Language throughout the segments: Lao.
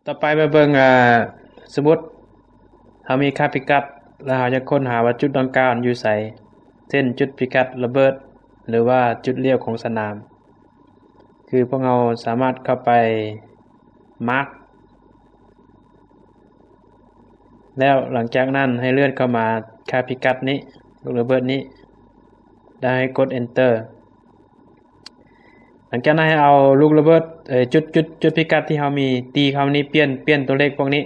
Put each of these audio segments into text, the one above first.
ຕໍ່ໄປມາເບິ່ງ ອ່າ ສົມມຸດເຮົາມີຄ່າພິກັດ ແລ້ວເຮົາຢາກຄົ້ນຫາວ່າຈຸດດັ່ງກ່າວຢູ່ໃສ ເຊັ່ນ ຈຸດພິກັດລະເບີດ ຫຼືວ່າຈຸດລ້ຽວຂອງສະໜາມ. ຄືພວກເຮົາສາມາດເຂົ້າໄປມາກ ແລ້ວຫຼັງຈາກນັ້ນໃຫ້ເລື່ອນເຂົ້າມາຄ່າພິກັດນີ້ ລູກລະເບີດນີ້ ແລ້ວໃຫ້ກົດ Enter. ຫຼັງຈາກນັ້ນໃຫ້ເອົາລູກລະເບີດ ເອີ ຈຸດ ຈຸດ ຈຸດພິກັດທີ່ເຮົາມີ ຕີເຂົ້ານີ້ ປ່ຽນ ປ່ຽນຕົວເລກພວກນີ້.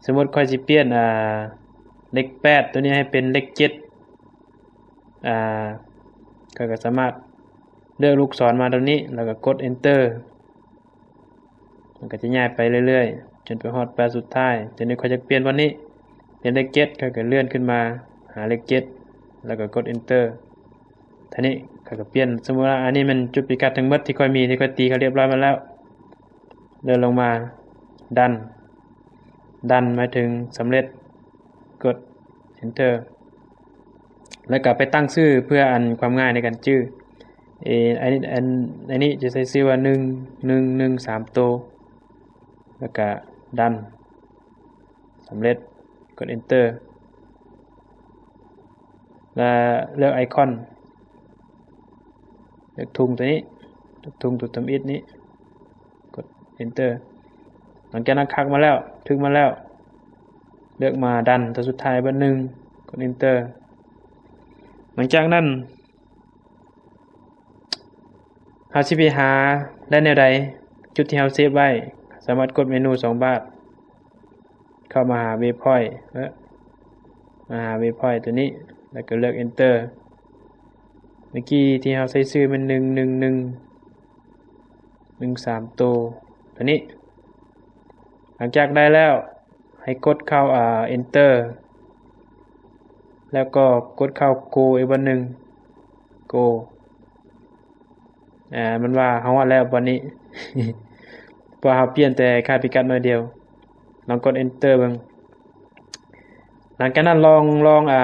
ສົມມຸດຂ້ອຍຊິປ່ຽນ ອ່າ ເລກແປດ ຕົວນີ້ໃຫ້ເປັນເລກເຈັດ ອ່າ ຂ້ອຍກໍສາມາດເລືອກລູກສອນມາຕົວນີ້ ແລ້ວກໍກົດ Enter. ມັນກໍຈະຍ້າຍໄປເລື້ອຍໆ ຈົນໄປຮອດແປດສຸດທ້າຍ. ຕົວນີ້ຂ້ອຍຢາກປ່ຽນບ່ອນນີ້ ເປັນເລກເຈັດ ຂ້ອຍກໍເລື່ອນຂຶ້ນມາຫາເລກເຈັດ ແລ້ວກໍກົດ Enter. ເທົ່ານີ້ຂ້ອຍກໍປ່ຽນ. ສົມມຸດວ່າອັນນີ້ແມ່ນຈຸດພິກັດທັງໝົດທີ່ຂ້ອຍມີ ທີ່ຂ້ອຍຕີເຂົາລຽບຮ້ອຍມາແລ້ວ. ເລື່ອນລົງມາ Done. Done ໝາຍເຖິງສຳເລັດ. ກົດ Enter ແລ້ວກໍໄປຕັ້ງຊື່ເພື່ອອັນຄວາມງ່າຍໃນການຈື່. ເອ ອັນນີ້ ອັນ ອັນນີ້ຈະໃສ່ຊື່ວ່າ ໜຶ່ງ ໜຶ່ງ ໜຶ່ງ ສາມໂຕ ແລ້ວກໍ Done. ສຳເລັດ. ກົດ Enter ແລ້ວເລືອກໄອຄອນ ເລືອກທຸງຕົວນີ້ ເລືອກທຸງຕົວທຳອິດນີ້ ກົດ Enter. ຫຼັງຈາກນັ້ນຄັກມາແລ້ວ ຖືກມາແລ້ວ ເລືອກມາ Done ຕົວສຸດທ້າຍເບີດໜຶ່ງ ກົດ Enter. ຫຼັງຈາກນັ້ນ ເຮົາຊິໄປຫາໄດ້ແນວໃດ? ຈຸດທີ່ເຮົາເຊບໄວ້ ສາມາດກົດເມນູສອງບາດ ເຂົ້າມາຫາ Waypoint ເອີ ມາຫາ Waypoint ຕົວນີ້ ແລ້ວກໍເລືອກ Enter. ເມື່ອກີ້ທີ່ເຮົາໃສ່ຊື່ແມ່ນ ໜຶ່ງ ໜຶ່ງ ໜຶ່ງ ໜຶ່ງ ສາມໂຕ ຕົວນີ້. ຫຼັງຈາກໄດ້ແລ້ວ ໃຫ້ກົດເຂົ້າ ອ່າ Enter ແລ້ວກໍກົດເຂົ້າ Go ອີກບ່ອນໜຶ່ງ Go. ອ່າ ມັນວ່າເຮົາຮອດແລ້ວບ່ອນນີ້ ເພາະເຮົາປ່ຽນແຕ່ຄ່າພິກັດໜ້ອຍດຽວ. ລອງກົດ Enter ເບິ່ງ. ຫຼັງຈາກນັ້ນລອງ ລອງ ອ່າ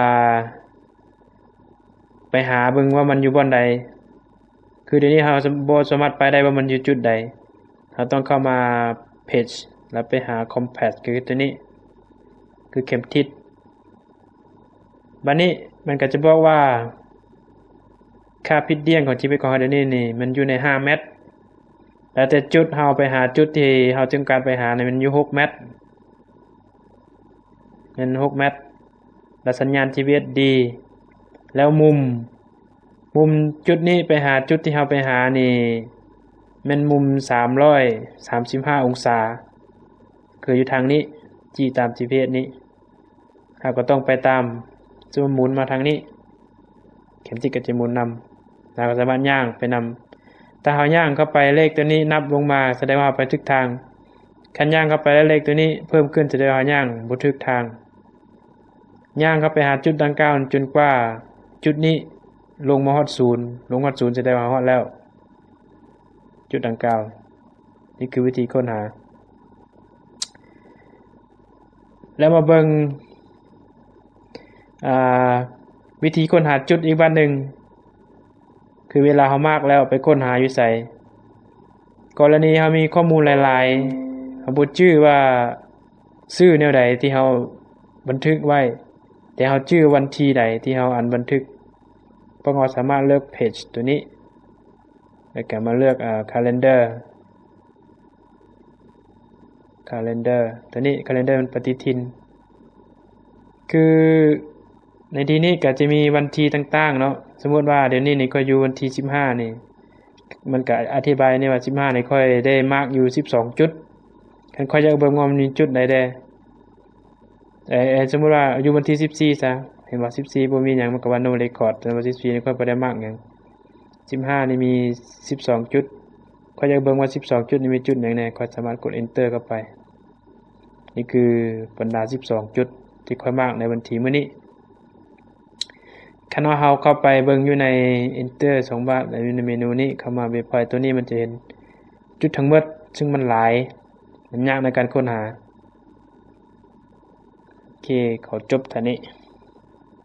ໄປຫາເບິ່ງວ່າມັນຢູ່ບ່ອນໃດ. ຄືດຽວນີ້ເຮົາບໍ່ສາມາດໄປໄດ້ວ່າມັນຢູ່ຈຸດໃດ. ເຮົາຕ້ອງເຂົ້າມາ Page ແລ້ວໄປຫາ Compass ຄືຕົວນີ້ ຄືເຂັມທິດ. ບາດນີ້ມັນກໍຈະບອກວ່າ ຄ່າຜິດດ່ຽງຂອງຊີວິດຂອງເຮົາດຽວນີ້ນີ້ ມັນຢູ່ໃນຫ້າແມັດ. ແລ້ວແຕ່ຈຸດເຮົາໄປຫາຈຸດທີ່ເຮົາຕ້ອງການໄປຫານີ້ ມັນຢູ່ຫົກແມັດ. ແມ່ນຫົກແມັດ ແລະ ສັນຍານຈີພີເອັສດີ ແລ້ວມຸມ ມຸມຈຸດນີ້ໄປຫາຈຸດທີ່ເຮົາໄປຫານີ້ ແມ່ນມຸມສາມຮ້ອຍສາມສິບຫ້າອົງສາ ຄືຢູ່ທາງນີ້ ຈີ້ຕາມຈີພີເອັສນີ້ ເຮົາກໍຕ້ອງໄປຕາມ ສົມມຸດໝູນມາທາງນີ້ ເຂັມທິດກໍຈະໝູນນຳ ເຮົາກໍສາມາດຍ່າງໄປນຳ. ຖ້າເຮົາຍ່າງເຂົ້າໄປ ເລກຕົວນີ້ນັບລົງມາ ສະແດງວ່າເຮົາໄປຖືກທາງ. ຄັນຍ່າງເຂົ້າໄປແລ້ວເລກຕົວນີ້ເພີ່ມຂຶ້ນ ສະແດງວ່າເຮົາຍ່າງບໍ່ຖືກທາງ. ຍ່າງເຂົ້າໄປຫາຈຸດດັ່ງກ່າວຈົນກວ່າຈຸດນີ້ລົງມາຮອດສູນ, ລົງຮອດສູນ ສະແດງວ່າເຮົາຮອດແລ້ວ ຈຸດດັ່ງກ່າວ. ນີ້ຄືວິທີຄົ້ນຫາ. ແລ້ວມາເບິ່ງ ອ່າ ວິທີຄົ້ນຫາຈຸດອີກບາດໜຶ່ງ ຄືເວລາເຮົາມາກແລ້ວໄປຄົ້ນຫາຢູ່ໃສ. ກໍລະນີເຮົາມີຂໍ້ມູນຫຼາຍໆ ເຮົາບໍ່ຈື່ວ່າຊື່ແນວໃດທີ່ເຮົາບັນທຶກໄວ້, ແຕ່ເຮົາຈື່ວັນທີໃດທີ່ເຮົາອັນບັນທຶກ. ພວກເຮົາສາມາດເລືອກ Page ຕົວນີ້ ແລ້ວກໍມາເລືອກ ອ່າ Calendar Calendar ຕົວນີ້ Calendar ມັນປະຕິທິນ. ຄືໃນທີ່ນີ້ກໍຈະມີວັນທີຕ່າງໆເນາະ. ສົມມຸດວ່າດຽວນີ້ນີ້ຂ້ອຍຢູ່ວັນທີສິບຫ້ານີ້ ມັນກໍອະທິບາຍນີ້ວ່າສິບຫ້ານີ້ຂ້ອຍໄດ້ມາກຢູ່ສິບສອງຈຸດ. ຄັນຂ້ອຍຢາກເບິ່ງວ່າມັນມີຈຸດໃດແດ່ ເອີ ສົມມຸດວ່າຢູ່ວັນທີສິບສີ່ຊະ ເຫັນວ່າສິບສີ່ບໍ່ມີຫຍັງ ມັນກໍວ່າ No Record ແຕ່ວ່າສິບສີ່ນີ້ຂ້ອຍບໍ່ໄດ້ມາກຫຍັງ. ສິບຫ້ານີ້ມີສິບສອງຈຸດ. ຂ້ອຍຢາກເບິ່ງວ່າສິບສອງຈຸດນີ້ມີຈຸດຫຍັງແດ່. ຂ້ອຍສາມາດກົດ Enter ເຂົ້າໄປ. ນີ້ຄືບັນດາສິບສອງຈຸດທີ່ຂ້ອຍມາກໃນວັນທີມື້ນີ້. ຄັນວ່າເຮົາເຂົ້າໄປເບິ່ງຢູ່ໃນ Enter ສອງບາດ ຢູ່ໃນເມນູນີ້ ເຂົ້າມາ Waypoint ຕົວນີ້ ມັນຈະເຫັນຈຸດທັງໝົດ ຊຶ່ງມັນຫຼາຍ ມັນຍາກໃນການຄົ້ນຫາ. ໂອເຄ ຂໍຈົບເທົ່ານີ້.